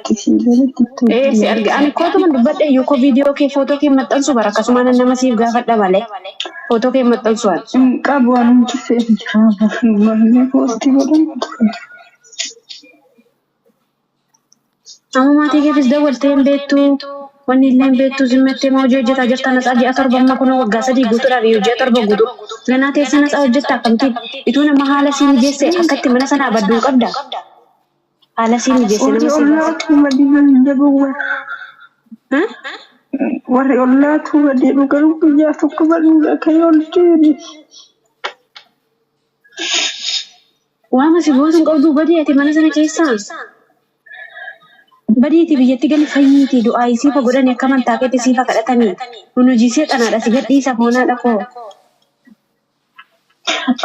jirti si galee Ee tiktookii si arge ani kootuma dubbadhe iyyuu koo viidiyoo kee footoo kee maxxansu bara akkasumaan nama siif gaafadha malee footoo kee maxxansu ani. Hin qabu anumti fe'e jira. Mallee poostii godhan. Amma maatii keefis dawwaltee hin beektu wanni illee hin beektu zimmattee maa hojii hojjetaa jirta natsaa ji'a 7 amma kunoo waggaa 3 guutuudhaaf iyyuu ji'a 7 guutuu ganaa teessee natsaa hojjetta akkamtiin ituu nama haala sii mijeesse akkatti mana sanaa badduu hin qabda haala sii mijeesse Warri nama sii baase. ollaatu badii nan jedhu Ha? warri ollaatu badii garuu guyyaa tokko baduudha kan ol deebi. Waama si gootu hin qabdu badii ati mana sana keessaa. Badiiti biyyatti gali fayyiiti du'aayi siifa godhani akka amantaa keetti siifa kadhatani. Kun hojii seexanaadha si gadhiisa foonaadha koo.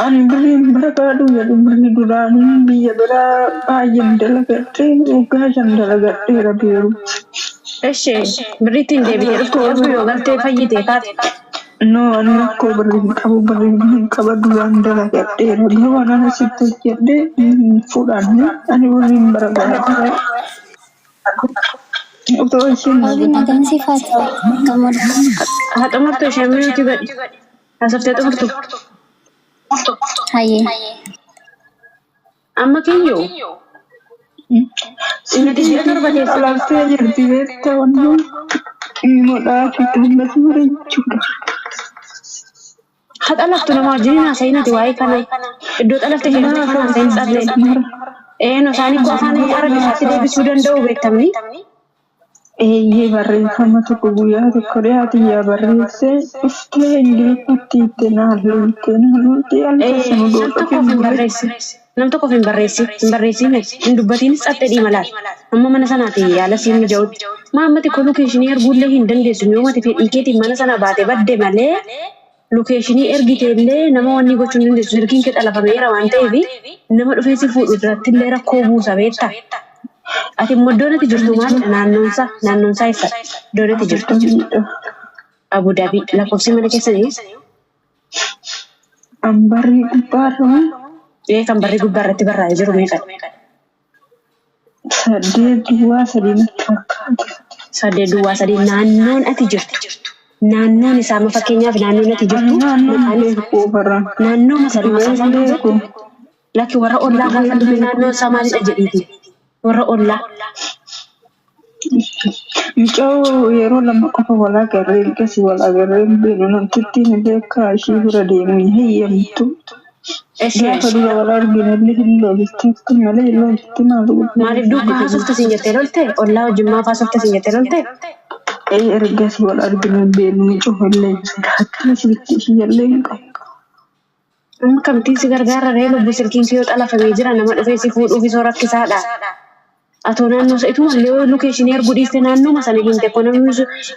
Ani birriin barbaadu jedhu birri duraanii biyya biraa baay'een dalagadhee waggaa 5 dalagadheera Beerut. Eshi birriitti hin deebitee dhuftu Rakkoo qabdu yoo galtee fayyite kaate. No ani rakkoo birrii hin qabu birrii hin qaba duraan dalagadheera garuu anan asitti hojjedhee hin fudhanne ani birrii hin barbaadu. Otoo isheen na Wabii nagaan siif haa ta'u. Akkam oolta? Haa xumurtu isheen miyuutii godhi. Haasoftee xumurtu. Hayyee. Amma kiyyoo inni ji'a Silkii 7 teesse. xalaftee jirti beektaa wanni modhaa fi ammas bareechuudha. Ha xalaftu nama wajjin hin haasayin ati waa'ee kana. Iddoo xalafte isheen Naa afaan haasayin sobdi tsalleen. mara. Eeno isaanii koo afaan Arabifaatti deebisuu danda'u beektamni. Eeyyee barreeffama tokko guyyaa tokko dhiyaate yaa barreessee dhuftee Ingiliffatti hiitte naa lolte naa lolte halkan sana Nam doodha tokkoof hin barreessin. Nam tokkoof hin barreessin. Hin barreessin. Hin dubbatiinis xaxxe dhiima laal. Amma mana sanaati yaala siin mija'utti. Maa ammati koo lokeeshinii erguullee hin dandeessu. Yoomati fedhii keetiin mana sana baate badde malee lokeeshinii ergite illee nama wanni gochuu hin dandeessu. Silkiin kee xalafameera waan ta'eef nama dhufee si fuudhu irratti illee rakkoo buusa beekta. Ati immoo iddoon ati jirtu maalidha? Naannoonsaa naannoonsaa eessadha? Iddoon ati jirtu. Abudabiidha. Abu Dhabi. Lakkoofsi mana keessanii Ambarrii gubbaarra ee kan barri gubbaa irratti barraa'ee jiru meeqadha? 8 0 3 natti fakkaata. 8 0 3 naannoon ati jirtu. Naannoon isaa amma fakkeenyaaf naannoon ati Ani jirtu naannoon maqaan beeku bara. naannoo sana maqaa Dubaay isaa hin beeku. beektu? Lakki warra ollaa Dubaay gaafadhu beeku. naannoon isaa maalidha jedhiiti. Warra ollaa. Mucaa yeroo lama qofa wal agarree ergasii wal agarree hin beeknu namtittiin illee akka ishii bira deemu hin heeyyamtu. Eshi Gaafa dura wal arginu illee hin lolte akka malee hin lolte maal Maaliif duukaa haasofta siin jettee lolte? Ollaa wajjin maaf haasofta siin jettee lolte? Ee ergasii wal arginu hin beeknu mucaa illee akkana silkii ishii illee hin qabu. Amma akkamittiin si gargaara ree lubbu silkiin kee yoo xalafamee jira nama dhufee si fuudhuuf isoo rakkisaadha. Atoo naannoo isa ituma illee lokeeshinii erguu dhiiste naannooma sana himte koo namni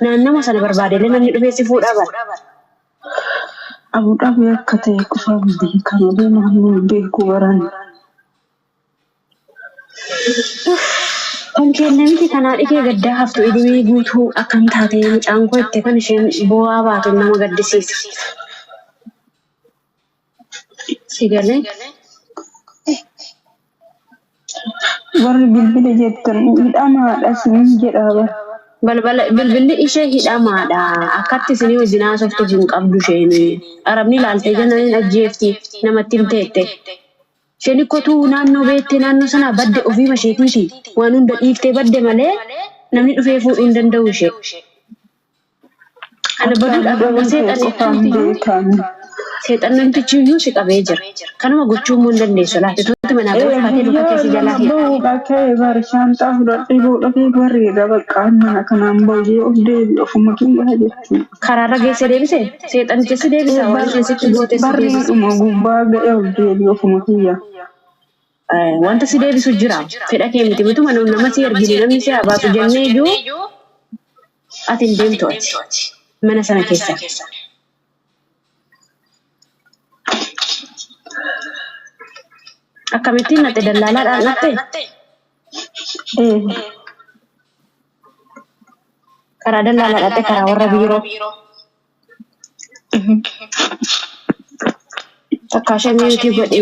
naannoma sana barbaade illee namni dhufee si fuudhaa bara. Abu Dhabi akka ta'e qofaan beeka malee naannoo hin beeku baran. Kan keenya miti kanaa dhikee gaddaa haftu idimee guutuu akkam taatee mucaan koo itti kan isheen boo'aa baatu nama gaddisiisa. Si galee? Warri bilbila jettan hidhamaadha isiniin jedhaa bara. Balbala bilbilli ishee hidhamaadha. Akkatti isinii wajjin haasoftuuf hin qabdu isheen. Arabni ilaaltee jennaan hin ajjeefti namatti himteette. Isheen ikkotuu naannoo beektee naannoo sanaa badde ofiima isheetiiti. Waan hunda dhiiftee badde malee namni dhufee fuudhuu hin danda'u ishee. Kana Akka baduudhaaf Abu immoo Dhabi ta'e qofaan seexannichumti iyyuu beekame. seexannumtichi iyyuu si qabee jira. Kanuma gochuu immoo hin dandeessu laata. Tuuti manaa Ee ba'uuf kaatee luka guyyaa kee si jalaa lama hidha. bahuudha ka'e bari shaanxaa fudhadhee bahuudha bareeda bakka mana kanaan bahee of deebi ofuma kiyyaa jechuudha. Karaarra geessee deebise seexanicha si Ee deebisa waan isheen sitti goote si deebisa. barriidhuma gubbaa ga'e of deebi ofuma kiyyaa. Wanta si deebisu jira. Fedha kee miti mituma nama si ergine namni si haa baasu jennee iyyuu ati hin deemtu ati mana sana keessa. Akkamittiin naqxe dallaalaadhaan naqxe? Ee Karaa dallaalaa dhaqxe karaa warra biiroo. Takkaa ishee miyuutii godhi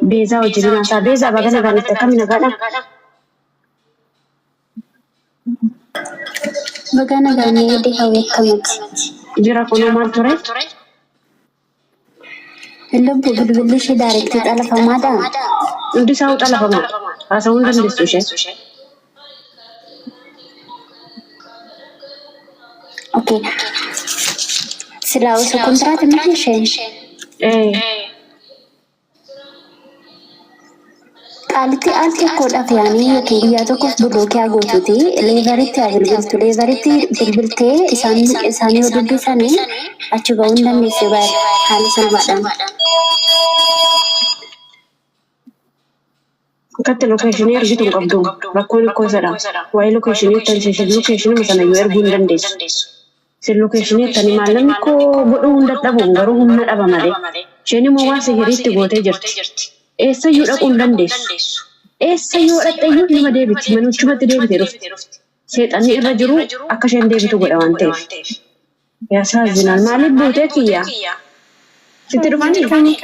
Beezaa wajjin haasaa. Beezaa baga nagaan dhufte akkami nagaadha? Baga nagaan eegdee hawwi akkamiti? Jira kunoo maal ture? Lubbu bilbilli ishee daarektii xalafamaadha. Hundi isaa xalafama. Haasa'uu hin dandeessu isheen. Okay. Silaa osoo kontiraata miti isheen. Ee. Qaalitti al tokkodhaaf yaanii yookiin guyyaa tokkoof block haa gootuuti. Leevaritti haa bilbiltu. Leevaritti bilbiltee isaan isaan yoo dubbisanii achi ba'uu hin dandeessu baay'ee haala salphaadhaan. Akkatti location ergitu hin qabdu. Rakkoon ikkoo isadha. Waa'ee location ittan ishee locationuma sana iyyuu erguu hin dandeessu. Isin location ittanii maallaqni koo godhuu hin dadhabu garuu humna dhaba malee. Isheen immoo waan sihiriitti gootee jirti. Eessayyuu dhaquu hin dandeessu. Eessayyuu dhaqxeyyuu nama deebiti. Manuchumatti deebite dhufti. Seexanni irra jiru akka isheen deebitu godha waan ta'eef. Yaasaazinaal maaliif buutee kiyya? Sitti dhufanii?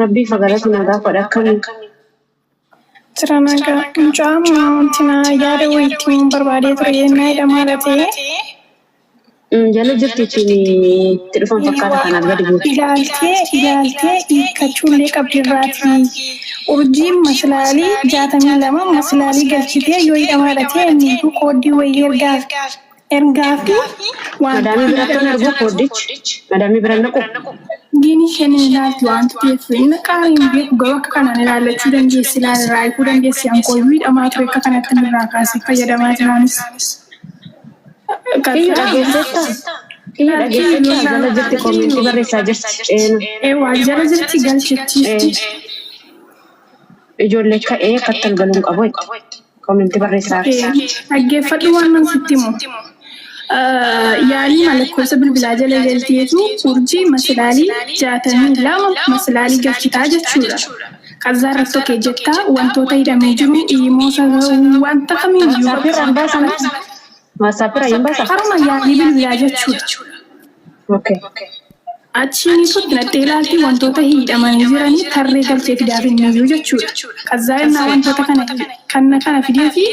Rabbii fagalatu nagaa godha akkamii? Jira nagaa. Mucaa wanti na yaada wayiitti himuu barbaadee ture yennaa hidhamaadha ta'e. Jala jirti ittiin itti dhufan fakkaata kanaaf gadi buute. Ilaaltee ilaaltee hiikkachuullee qabdi irraati. Urjiin maslaalii 62 maslaalii galchitee yoo hidhamaadha ta'e inni qooddii wayii ergaaf ergaa fi waan Madaamii biratti hin argu kooddichi. Madaamii bira naqu. Gini isheen hin ilaalti waan ta'eef inni qaama hin beeku garuu akka kanaan ilaallachuu dandeessi, ilaalirraa hiikuu dandeessi. Ankooyyuu hidhamaa ture akka kanatti irraa kaasee fayyadamaa jiraanis. Kiyyu dhageessetta? Kiyyu dhageessetta? Jala jirti comment barreessaa jirti. Eena. Eewaa jala jirti galchetti. Ijoollee ka'ee akkatti ol galuun qabu jetti. Comment barreessaa jirti. Dhaggeeffadhu waan nan sitti himu. Yaalii lakkoofsa bilbilaa jala galteetu urjii masilaalii 62 masilaalii galchitaa jechuudha. Kazaa irratti okay jettaa wantoota hidhamee jiru dhiimoota wanta kamiiyyuu. WhatsApp irraan baasan. WhatsApp irraa hin baasan. Karuma yaalii bilbilaa jechuudha. Okay. Achiin itti naqxee ilaalti wantoota hidhamanii jiranii tarree galchee fidaaf inni iyyuu jechuudha. Kazaa innaa wantoota kana fidee fi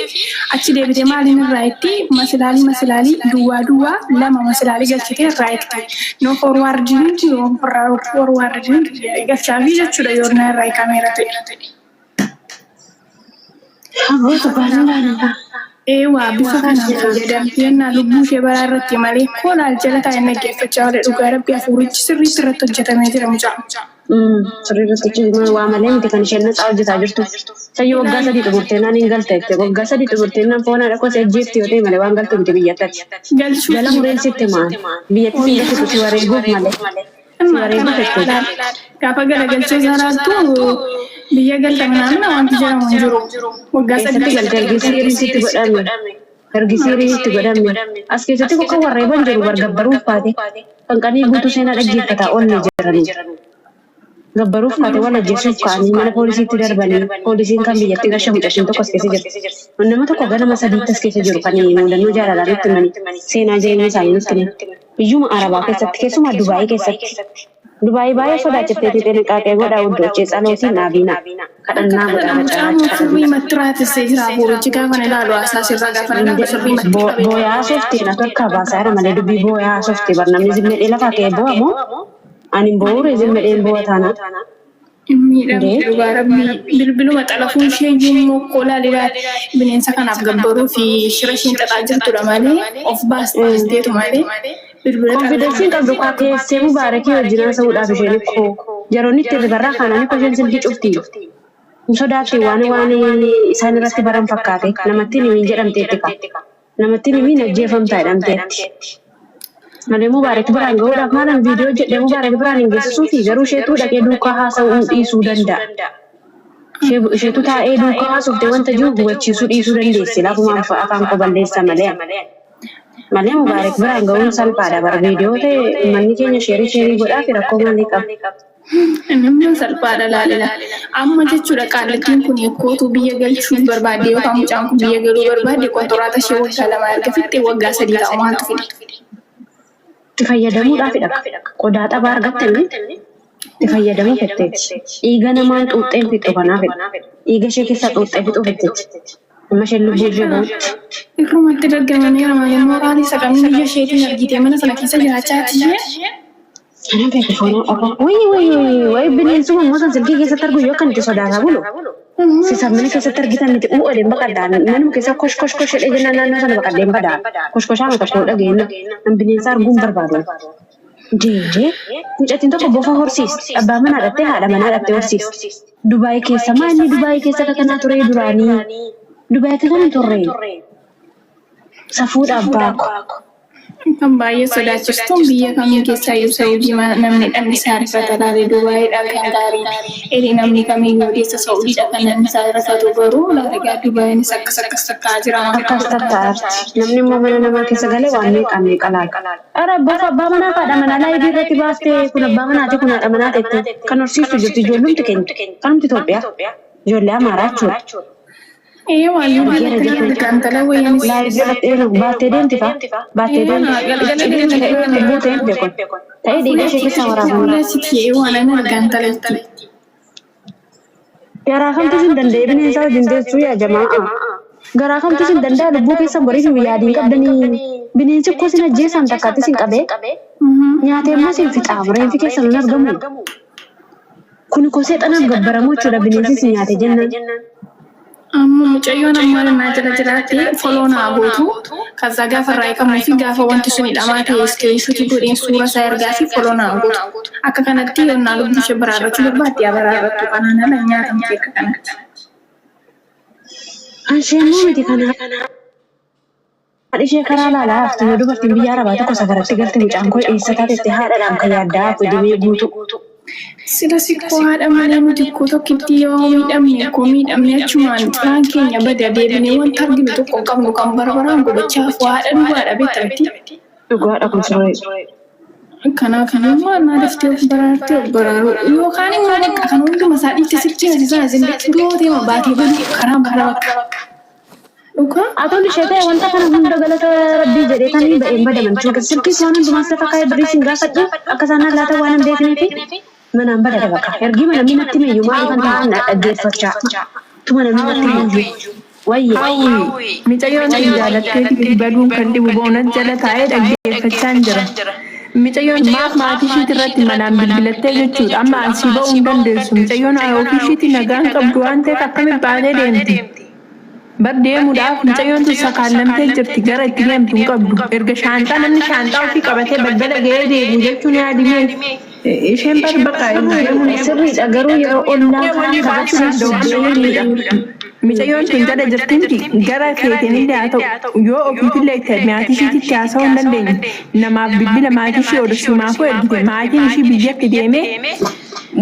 achi deebitee maaliin irraa itti masilaalii masilaalii duwwaa duwwaa lama masilaalii galchitee irraa itti no forwarding no forwarding galchaafi jechuudha yoo irraa kaameera ta'e. Abboota baay'inaan. Eewaa bifa kanaan fayyadamtee ennaa lubbuu ishee baraa irratti malee koolaal jala taa'ee dhaggeeffachaa oole. Dhugaa rabbi hafuurichi sirriitti irratti hojjetamee jira mucaa. Sirrii irratti hojjetame waa malee miti kan isheen natsaa hojjetaa jirtu. Sayyoo waggaa 3 xumurtee naan hin galte jette. Waggaa 3 xumurtee naan foon haadha koo si ajjeefti yoo ta'e malee waan galtu miti biyyatti. Galchuu Jala mureen sitti maan biyyatti si galchitu si wareeguuf malee. Si wareeguuf jechuudha. Gaafa galagalchee saraattu biyya galta naamna wanti jedhamu hin jiru. Waggaa Eessatti 3 galte ergi siirii sitti godhame. Ergi siirii sitti godhame. As keessatti kokka warreeban jiru bargabbaruuf kaate. Qanqanii guutuu seenaa dhaggeeffataa oolni jiranii. Gabbaruuf kaate wal ajjeesuuf ka'anii mana poolisiitti darbanii poolisiin kan biyyatti gasha mucashin tokko as keessa jirti. Nama tokko ganama sadiitti as keessa jiru kan mudannoo jaalalaa nutti himanii seenaa jireenya isaanii nutti himan. Biyyuma Arabaa keessatti, keessumaa Dubaayii keessatti. Dubaayii baay'ee sodaachifteeti. Xiniqaaqee godhaa iddoochee tsalootiin dhaabiina. Kadhannaa godhaa. Mucaa macaraachi sirrii matti raatissee jira hafuurichi. Gaafa ilaalu haasaa sirraa gaafa ilaalu sirrii matti qabee. Booyaa softiin akka akka baasaa jira malee dubbii booyaa softii bar namni zimmedhee lafaa ka'ee boo'a moo ani hin boo'ure zimmedheen boo'a taana. Miidhamte dhugaa rabbii bilbiluma xalafuun ishee iyyuu immoo koolaa ilaali bineensa kanaaf gabbaruu fi shira isheen xaxaa jirtudha malee of baasteetu malee bilbila. Confidenceiin qabdu kaa teessee Mubaarakii wajjin haasa'uudhaaf isheen ikkoo yeroon itti ribarraa kaanaan ikkoo isheen silkii cufti. Hin sodaatti waan isaan irratti baran fakkaate namatti himiin jedhamteetti ka. Namatti himiin ajjeefamtaa jedhamteetti. Malee Mubaarak biraan gahuudhaaf maalan viidiyoo jedhee Mubaarak biraan hin geessisuu fi garuu isheetu dhaqee duukaa haasa'uu dhiisuu danda'a. Isheetu taa'ee duukaa haasofte wanta jiru hubachiisuu dhiisuu dandeessi. Lafumaan afaan koo balleessa malee. Malee Mubaarak biraan gahuun salphaadha. Bara viidiyoo ta'e uummanni keenya share share godhaa fi rakkoo maalii qaba? Inni salphaadha laalila. Amma jechuudha qaallittiin kun kootuu biyya galchuu barbaadde yookaan mucaan kun biyya galuu barbaadde kontoraata ishee waggaa 2 erga fixxee waggaa 3 ta'u maaltu fide? Itti fayyadamuudhaafidha. Qodaa xabaa argatte itti fayyadamuu fetteeti. Dhiiga namaan xuuxxeen fixu kanaafidha. Dhiiga ishee keessaa xuuxxee fixuu fetteeti. Amma isheen lubbuu ishee bahutti. Irrumatti dargamaniiru malee mooraalii isa kamiin ija isheetiin argitee mana sana keessa jiraachaa jirti ishee. Ana beeku foonaa qofa. Wayii wayii wayii wayii bineensuma immoo san silkii keessatti argu yoo akkan itti sodaataa bulu. Sisan mana keessatti argitan miti uu oleen baqadhaan manuma keessa kosh kosh kosh jedhee jennaan naannoo sana baqadheen badaa. Kosh koshaa tokko dhageenya. An bineensa arguun barbaadu. Deemee mucattiin tokko bofa horsiisti. Abbaa manaa dhattee haadha manaa dhattee horsiisti. Dubaay keessa maa inni Dubaay keessa akka kanaa ture duraanii. Dubaay akka kana hin turre. Safuudha abbaa ko. Kan baay'ee sodaachistuun biyya kamii keessaa iyyuu Saa'udii namni dhalli isaa rifata laale Dubaayiidha kan gaarii. Eri namni kamiyyuu odeessa Saa'udiidha kan namni isaa rifatu garuu laala Dubaayiinis akkas akkas takkaa jira. Akkas tattaa'arti. Namni immoo mana namaa keessa galee waan meeqa meeqa laala. Ara bofa abbaa manaa fi haadha manaa live irratti baaftee kun abbaa manaati kun haadha manaa teette kan horsiistu jirti ijoollumti keenya kanumti Itoophiyaa ijoollee Amaaraa jechuudha. Ee waan lubbuu argaan wayyaanis. Live irratti baattee deemti faa baattee deemti. Galgala deemti. Lubbuu ta'e hin beekon. Ta'ee dhiiga ishee keessaa waraabamudha. Fuula sitti waan ani argaan talatti. Garaa kamtu sin danda'e bineensa wajjin teessuu yaa jamaa. Garaa kamtu sin danda'a lubbuu keessan boriif yaadiin qabdanii bineensi akkoo sin ajjeesaan takkaatti sin qabee nyaatee immoo sin fixaa reenfi keessan hin argamu. Kun koo seexanaaf gabbaramu jechuudha bineensi sin nyaate jennaan. Amma mucayyoon amma naa jala jiraatte follow naa gootu kaza gaafa irraa hiikamuu fi gaafa wanti sun hidhamaa ta'e screenshot godheen suura isaa ergaa fi follow naa gootu. Akka kanatti yoonnaa lubbuu ishee baraarrachuu barbaadde yaa baraarrattu kanaan ala nyaatamti akka kanatti. Anshee immoo miti kana. Haadhi ishee karaa laalaa haftu yoo dubartiin biyya arabaa tokko safaratti galte mucaan koo eessa taatetti haadhaadhaan kan yaaddaa hafu dhibee guutu. Sila sikkoo haadha malee nuti ikkoo tokkitti yoo miidhamne koo miidhamne achumaan xiraan keenya bada deebinee wanta arginu tokko hin qabnu kan barbaraan gubachaa hafu haadha duwwaadha beektamti. Dhugaadha kun sirrii. Kanaaf immoo naa daftee of baraartee of baraaru yookaan immoo bakka kan hunduma isaa dhiitte silkii asii sana isin gootee baatee badu karaa bara bakka. Dhugaa. Atoon ishee ta'e wanta kana hunda galata rabbii jedhee kan ba'een badaman jechuudha. Silkiis waan hundumaa lafa kaa'ee birrii sin gaafadhu akka isaan laata waan hin beekneefi manaan bada bakka. Ergii mana namni natti meeyyuu maal kan ta'an dhaggeeffachaa. Tuma namni natti meeyyuu. Wayyee. Hawwi micayyoon tun jaalatteeti baduun kan dhibu boonat jala taa'ee dhaggeeffachaa jira. Micayyoon maaf maatii ishiitii irratti manaan bilbilattee jechuudha. Amma asii ba'uu hin dandeessu. Micayyoon ofii ishiitii nagaan qabdu waan ta'eef akkamitti baatee deemti? Bar deemuudhaaf micayyoon tun sakaallamtee jirti gara itti deemtu hin qabdu. Erga shaanxaa namni shaanxaa ofii qabatee balbala ga'ee deemu jechuun yaadimee isheen bar bakka deemuun Sirriidha garuu yeroo ollaa wanni baachuu kabachiisu danda'u deemudha. Micayyoon tun jala jirtinti gara feeteen illee haa ta'u yoo ofiifillee itti maatii ishiititti haasa'uu hin dandeenye namaaf bilbila maatii ishii oduu ergite maatiin ishii biyyatti deemee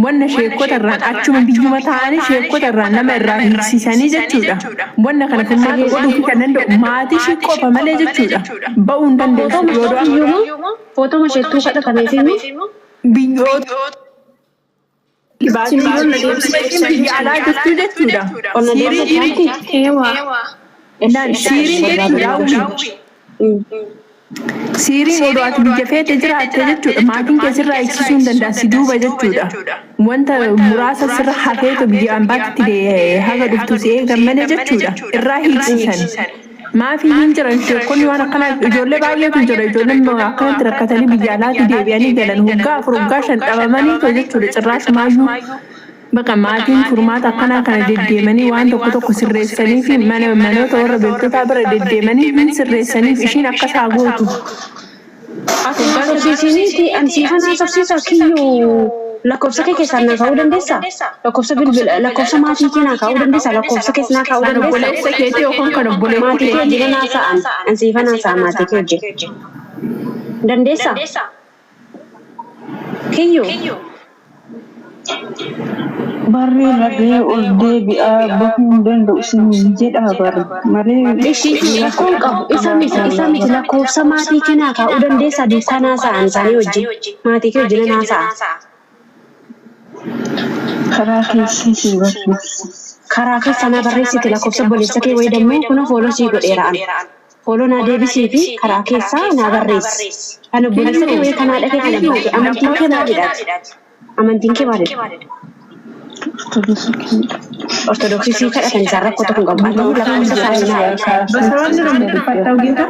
wanna sheekota irraan achuma biyyuma ta'anii sheekota irraan nama irraa hiiksisanii jechuudha. Wanna kana furmaata godhuu kan danda'u maatii ishii qofa malee jechuudha. Ba'uu hin dandeessu yoo du'a Iyyuu footoo isheettuu kadhatameef iyyuu biyyoota biyya alaa jirtu jechuudha. qonna deemsa Eewaa. Siiriin jechuudha. Siiriin oduu ati biyya feete jiraatte jechuudha. Maatiin kee sirraa eegsisuu hin danda'a si duuba jechuudha. Wanta muraasa sirra hafeetu biyya ambaatti haga dhuftu si eegan malee jechuudha. Irraa hiiksisan. Maafi hin jiran sheekonni waan akkanaa ijoollee baay'eetu jira. Ijoolleen akkanatti rakkatanii biyya alaatti deebi'anii galan waggaa 4 waggaa 5 dhabamanii too jechuudha. Cirraash maayyuu Baqa maatiin furmaata akkanaa kana deddeemanii waan tokko tokko sirreessanii fi mana manoota warra beektotaa bira deddeemanii hin sirreessaniif ishiin akkas haa gootu. Ati haasofsiisiniiti ani siifan haasofsiisa kiyyuu lakkoofsa kee keessaan naa kaa'uu dandeessaa? Lakkoofsa bilbila lakkoofsa maatii kee naa kaa'uu dandeessaa? Lakkoofsa kees naa kaa'uu Kan dandeessaa? obboleessa keetii yookaan kan obboleettii Maatii kee keetii. wajjin haasa'an ani siifan haasa'a maatii kee wajjin. Dandeessaa? Kiyyuu. Barree lagee ol deebi'aa bahuu hin danda'u isiniin jedhaa barre malee. Ishii rakkoon qabu isa miti lakkoofsa maatii kee naa kaa'uu dandeessaa duukaa haasa'an isaanii wajjin maatii kee wajjin haasa'a. Karaa keessan si barreessa. Karaa keessa naa barreessite lakkoofsa obboleessa kee wayii dammoo kuna follow sii godheera an. Follow naa deebisii fi karaa keessaa naa barreessi. Kan obboleessa kee wayii kan haadha kee kan abbaa kee amantiin kee maalidha? Amantiin kee maalidha? Ortodoksii sii kadhatan isaan rakkoo tokko hin qabu. Ati lakkoofsa isaanii naa ergi. Basawanni rummuuffatta ogeeta.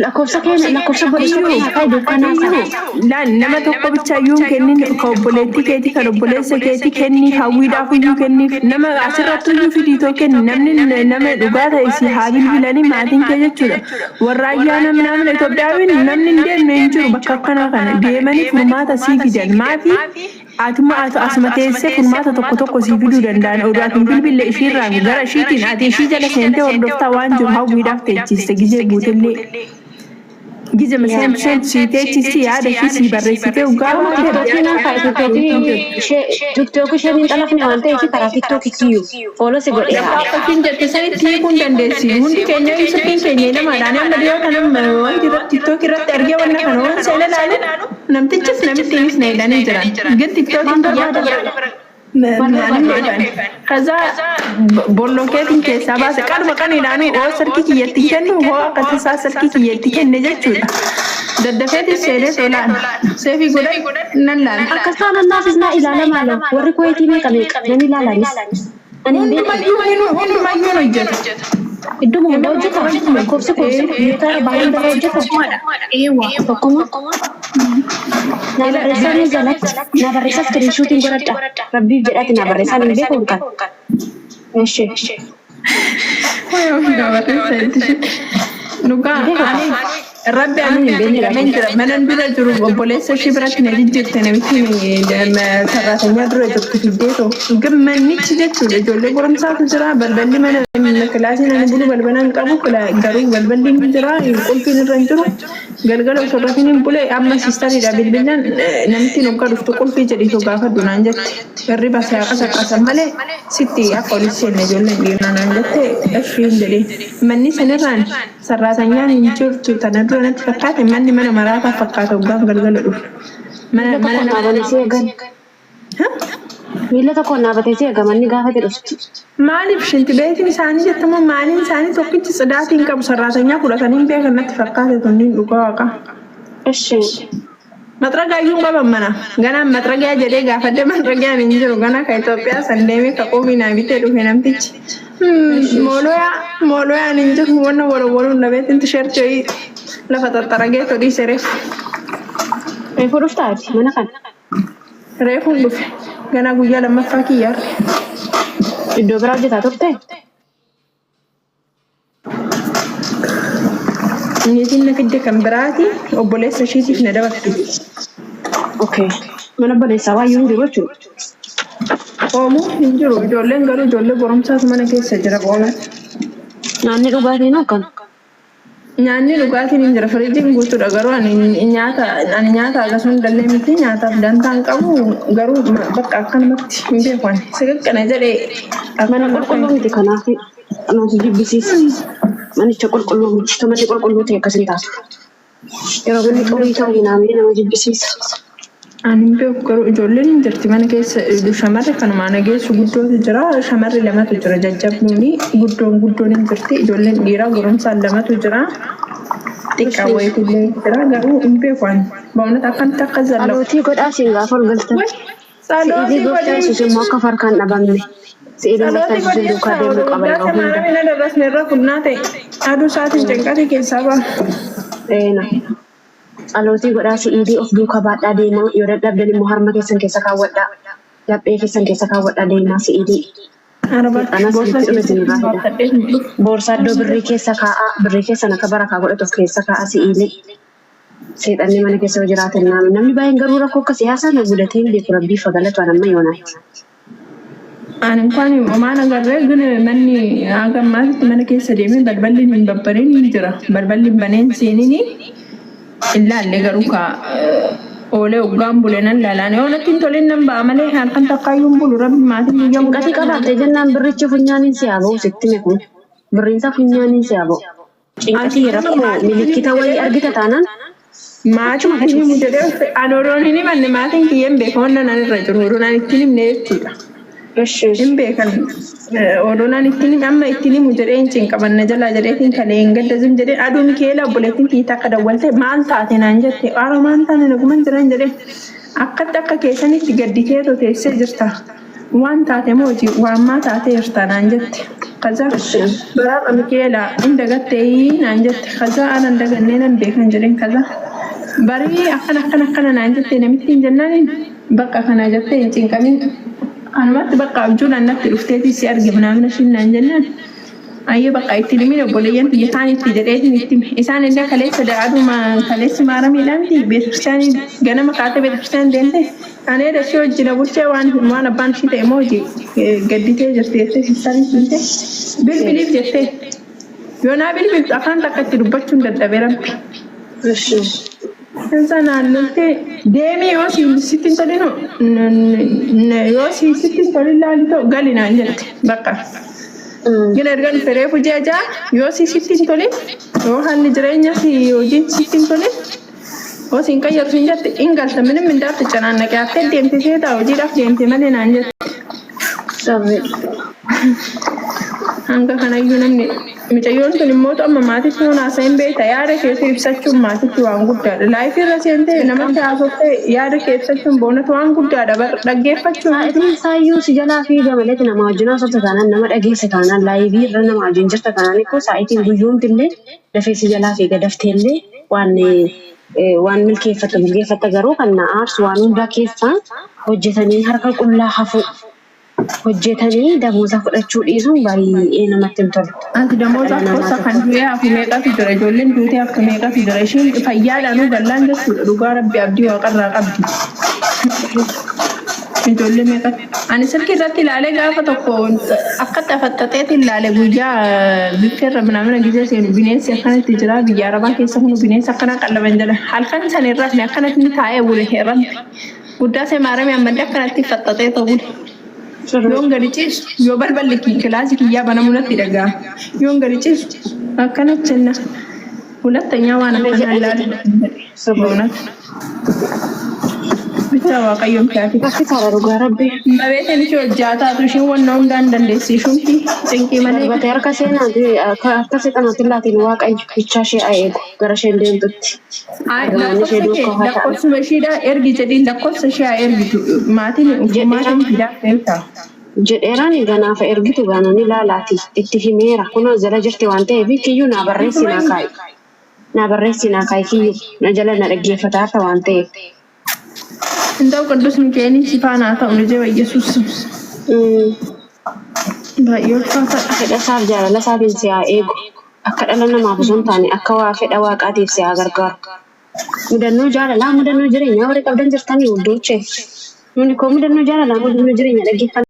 Lakkoofsa keenya lakkoofsa obboleessa Iyyuu kee naa kaa'i duukaa naa sana. Laal nama tokko bicha iyyuu hin kennin ka obboleettii keetii kan obboleessa keetii kenniif hawwiidhaaf iyyuu kenniif nama asirratti iyyuu fidiitoo kenni namni nama dhugaa ta'e si haa bilbilanii maatiin kee jechuudha. Warra ayyaana minaamin Itoophiyaawiin namni hin deemne hin jiru bakka akkanaa kana deemanii furmaata sii fidan maafi atuma asuma teessee furmaata tokko tokko sii fiduu danda'an oduu ati hin bilbille ishiirraan gara ishiitiin ati ishii jala seentee hordoftaa waan jiru hawwiidhaaf teechiste gizee guutellee. Gizema seentu seentu sii teechisti yaada ishii sii barreessitee ugaa Amma tiktookii naa kaa'i tiktookii ishee tiktookii isheen hin xalafne waan ta'eef karaa tiktookii kiyyuu fooloo si godheera. Lafa akka ishiin jette sanitti hiikuu hin dandeessi. Hundi keenya iyyuu silkiin keenya lamaadhaan amma dhiyoo kana wanti irratti tiktookii irratti argee wanna kana waan seene ilaalu namtichis namittiinis na hidhanii jiran. Gin Maal tiktookiin kiyya akka barbaada? bira Maal naan barbaada? beekan. Kaza bollokeetiin keessaa baase qalma qaniidhaan hoo silkii kiyyatti kennu hoo akka tasaa silkii kiyyatti kenne jechuudha. Daddafeetis seenee tolaan seefii godhan nan laala. Akkas taanaan naafis naa ilaala maaloo warri kuweetii meeqa meeqa nan ilaalanis. Ani hin beekan. Hundumayyuu hundumayyuu hin hojjetu. Idduma hunda hojjeta. Lakkoofsi kun biyyoota arbaa hundarra hojjeta. Tokkumadha. Eewwa. Tokkuma. Naa barreessaa ni jalatti. Naa barreessaa iskiriinshuutiin godhadha. Rabbiif jedhati naa barreessaa hin beeku kan. Eshi. Dhugaa ani rabbi ani Hin beekne jedhameen jira. Manan dura jiru obboleessa ishee biratti na jijjiirte namitti saraatanyaa dura jirtu fiddeetoo. Gammannichi jechuudha ijoollee goromsaatu jira balballi mana kilaasiin ani bulu balbala hin qabu garuu balballi hin jira qulfiin irra hin jiru. Galgala osoo rafin hin bule amma siistariidha bilbilaan namittiin hoggaa dhuftu qulfii jedhiitu gaafadhu naan jette. Hirriba si qasaqqasan malee sitti akka olis seenne ijoolleen dhiiraa naan jette ishii hin jedheen. Manni sanirraan sarraatanyaan hin jirtu tana dura natti fakkaate manni mana maraataa fakkaata hoggaan galgala dhufu. Mana Miila mana tokkoon dhaabatee si eegan. Ha? Miila tokkoon dhaabatee si eega manni gaafa jedhu. Maaliif shinti beetiin isaanii jettamoo maaliin isaanii tokkichi tsidaatii hin qabu sarraatanyaa fudhatanii hin beekan natti fakkaate tunniin dhugaa waaqa. Eshi. Maxragaayyuu hin qaban mana. Ganaan maxragaa jedhee gaafadhe maxragaan hin jiru. Gana ka Itoophiyaa san deemee ka qoobii naa bitee dhufe namtichi. Mooloyaa mooloyaan hin jiru wanna walowwaluun dhabeetiin tisheertii lafa xaxxaragee todhiise reefu. Reefu dhuftaati mana kana. Reefuun dhufe. Ganaa guyyaa lammaffaa kiyyaarre. Iddoo biraa hojjetaa turte? Niitiin na fidde kan biraati obboleessa ishiitiif na dabarti. Okay. Mana obboleessaa waayyuu hin jiru jechuudha. Oomuu hin jiru. Ijoolleen garuu ijoollee goromsaatu mana keessa jira boonatti. Nyaanni dhugaatiin akkam? Nyaanni dhugaatiin hin jira. Firiijiin guutuudha garuu ani nyaata ani nyaata akkasuma dallee miti nyaataaf dantaa hin qabu garuu bakka akkanumatti hin beeku ani. Siqiqqina jedhee Mana akkam qulqulluu miti kanaaf kanaaf jibbisiisa. Manicha qulqulluu miti. Manni qulqulluu ta'e akkas hin taatu. Yeroo manni xurii ta'u hinaamee nama jibbisiisa. Ani hin beeku garuu ijoolleen hin jirti mana keessa shamarri kanuma ana geessu guddootu jira shamarri lamatu jira jajjabduuni guddoon guddoon hin jirti ijoolleen dhiiraa goromsaan lamatu jira xiqqaa wayiitu illee jira garuu hin beeku ani ba'uunata akkamitti akka zallaqu. Dhalootii godhaa siin gaafa ol galtan. Way Si'ilii salootii gooftaa godhii yesuus immoo akka farkaan dhabamne. Si'ilii gooftaa salootii yesuus godhii duukaa deemuu qaba yeroo waldaa hunda. maaramin darrasne irra funnaa ta'e aduu isaatiin cinqate keessaa ba'a. Eena. Dhalootii godhaa si'ilii of duukaa baadhaa deemaa yoo dadhabdan immoo harma keessan keessa kaawwadhaa. Laphee keessan keessa kaawwadhaa deemaa si'ilii. Arabaatti Seexanas boorsaa isinitti dhufe keessatti isinirraa hidha. baafadhee hin dhufu. Boorsaa iddoo birrii keessa kaa'aa birrii keessan akka barakaa godhatu of keessa kaa'aa si'ilii. Seexanni mana keessa yoo jiraatan namni baay'een garuu rakkoo akka siyaasaa na mudatee hin beeku rabbiif haa galatu an amma yoonaatti. Ani inkaan homaan agarree gin manni haga ammaatti mana keessa deemee balballi hin babbaneen hin jira. Balballi hin baneen seenini hin laalle garuu ka oolee hoggaan bule nan laalaan yoo natti hin tolin nan ba'a malee halkan takkaayyuu hin bulu rabbi maatiin guyyaa Cinqatii guyyaa qabaatte jennaan birrichi funyaaniin si haa ba'u sitti hime kun. Birriinsaa funyaaniin si haa ba'u. Cinqatii Ati rakkoo maatiin milikkita wayii argita taanaan maatiin achuma itti himu gacuuf. jedhee ani odoon hin himanne maatiin kiyyeen beeka wannan ani irra jiru odoon ani ittiin himne jechuudha. Eshi. Hin beekan odoon ani ittiin hime amma ittiin himu jedhee hin cinqabanna jalaa jedheetiin kalee hin gaddazim jedhee aduun keela obboleettiin kiyya takka dawwalte maal taate naan jette haara maal taate naguman jiran jedhee Akkatti akka keessanitti gadditeetoo teessee jirta. Waan taate mooti waammaa taatee jirta naan jette. Kaza baraarra Mikeela hin dagattee naan jette. Kaza anan dagannee nan beekan jedheen kaza. Barii akkana akkana akkana naan jette namitti hin jennaaniin bakka kana jettee hin cinqamin. Kanumatti bakka abjuudhaan natti dhufteetii si arge naamna ishiin naan jennaan. Ayyee bakka itti himin obboleeyyan tiyya isaan itti jedheetiin itti hime. Isaan illee kaleessa aduma kaleessi maaramiidhaanti beetakiristaanii ganama kaatee beetakiristaanii deemte. Ani edda ishee wajjin bulchee waan waan abbaan ishii ta'e moo hojii gadditee jirti jettee siistariin himte. Bilbiliif jettee. Yoo naa bilbiltu afaan takka itti dubbachuun dadhabe rabbi. Insa naannoltee deemii yoo si sitti hin tolinu yoo si sitti hin tolin laali ta'u gali naan jette bakka. Gina erga dhufe reefu ji'a 6 yoo si sitti hin tolin yoo haalli jireenya si hojiin sitti hin tolin yoo si hin qayyaru siin jette hin galta minim mindaatti canaannaqee haftee deemte seetaa hojiidhaaf deemte malee naan jette. Hanga kanayyuu namni mucayyoon tun immoo amma maatitti yoon haasa'in beekta yaada keetu ibsachuun maatitti waan guddaadha. Live irra seentee namatti haasoftee yaada kee ibsachuun boonatu waan guddaadha. Bar dhaggeeffachuun Sa'aatiin isaayyuu si jalaa fiiga maleeti nama wajjin haasofta taanaan nama dhageessa taanaan live irra nama wajjin jirta taanaan ikkoo sa'aatiin guyyoomti illee dafee si jalaa fiiga daftee illee waan waan milkeeffattu milkeeffatta garuu kan na aarsu waan hundaa keessaa hojjetanii harka qullaa hafuu. Hojjetanii damooza fudhachuu dhiisuun baay'ee namatti hin tolu. Anti damooza Dhala gosa namaa kan tokko. du'ee hafu meeqatu jira ijoolleen duutee haftu meeqatu jira ishiin fayyaadhaanuu gallaan jechuudha dhugaa rabbi abdii waaqarraa qabdi. Ijoollee meeqatu ani silkii irratti ilaalee gaafa tokko akkatti afaxxaxeetiin ilaale guyyaa biffeerra minaamina gizee seenu bineensi akkanatti jira biyya arabaa keessa kunu bineensa akkanaa qallaban jedha halkan san hin rafne akkanatti inni taa'ee bule rabbi guddaa see maaramii ammallee akkanatti faxxaxee ta'u bule. Yoon gadi ciisu yoo balballi kilaasii kiyyaa banamu natti dhaga'ama. Yoon gadi ciisu akkana jenna. ሁለተኛ waan akkanaa ilaalu በእውነት ብቻ waaqayyoon kiyaafi. Rakkisaadha dhugaa rabbi. Mabeeteen ishee hojjaa taatu ishiin wanna hundaan dandeessi ishumti cinqii malee. Darbatee harka seenaati harka seexanaatti laatiin waaqayyo bichaa ishee haa eegu gara isheen deemtutti. Argamoonni ishee Lakkoofsa kee duukaa haa ta'an. lakkoofsuma ishiidha ergi jedhiin lakkoofsa ishee haa ergitu maatiin Jedheera maatiin fidaa fe'ta. jedheeraan ganaafa ergitu gaanaan ilaalaati itti himeera kunoo jala jirti waan ta'eef kiyyuu naa barreessi naa kaa'i. Naa barreessi naa kaa'i kiyyuu na jala na dhaggeeffataa har'a waan ta'eef. እንደው ቅዱስ ሚካኤልን ሲፋን haa ta'u ልጄ በኢየሱስ ስም baay'ee ulfaataadha. Fedha isaaf jaalala isaatiin si haa eegu. Akka dhala namaaf osoo hin taane akka waa fedha waaqaatiif si haa gargaaru. Mudannoo jaalalaa mudannoo jireenyaa warri qabdan jirtanii iddoochee. Nuni koo mudannoo jaalalaa mudannoo jireenyaa dhaggeeffanna.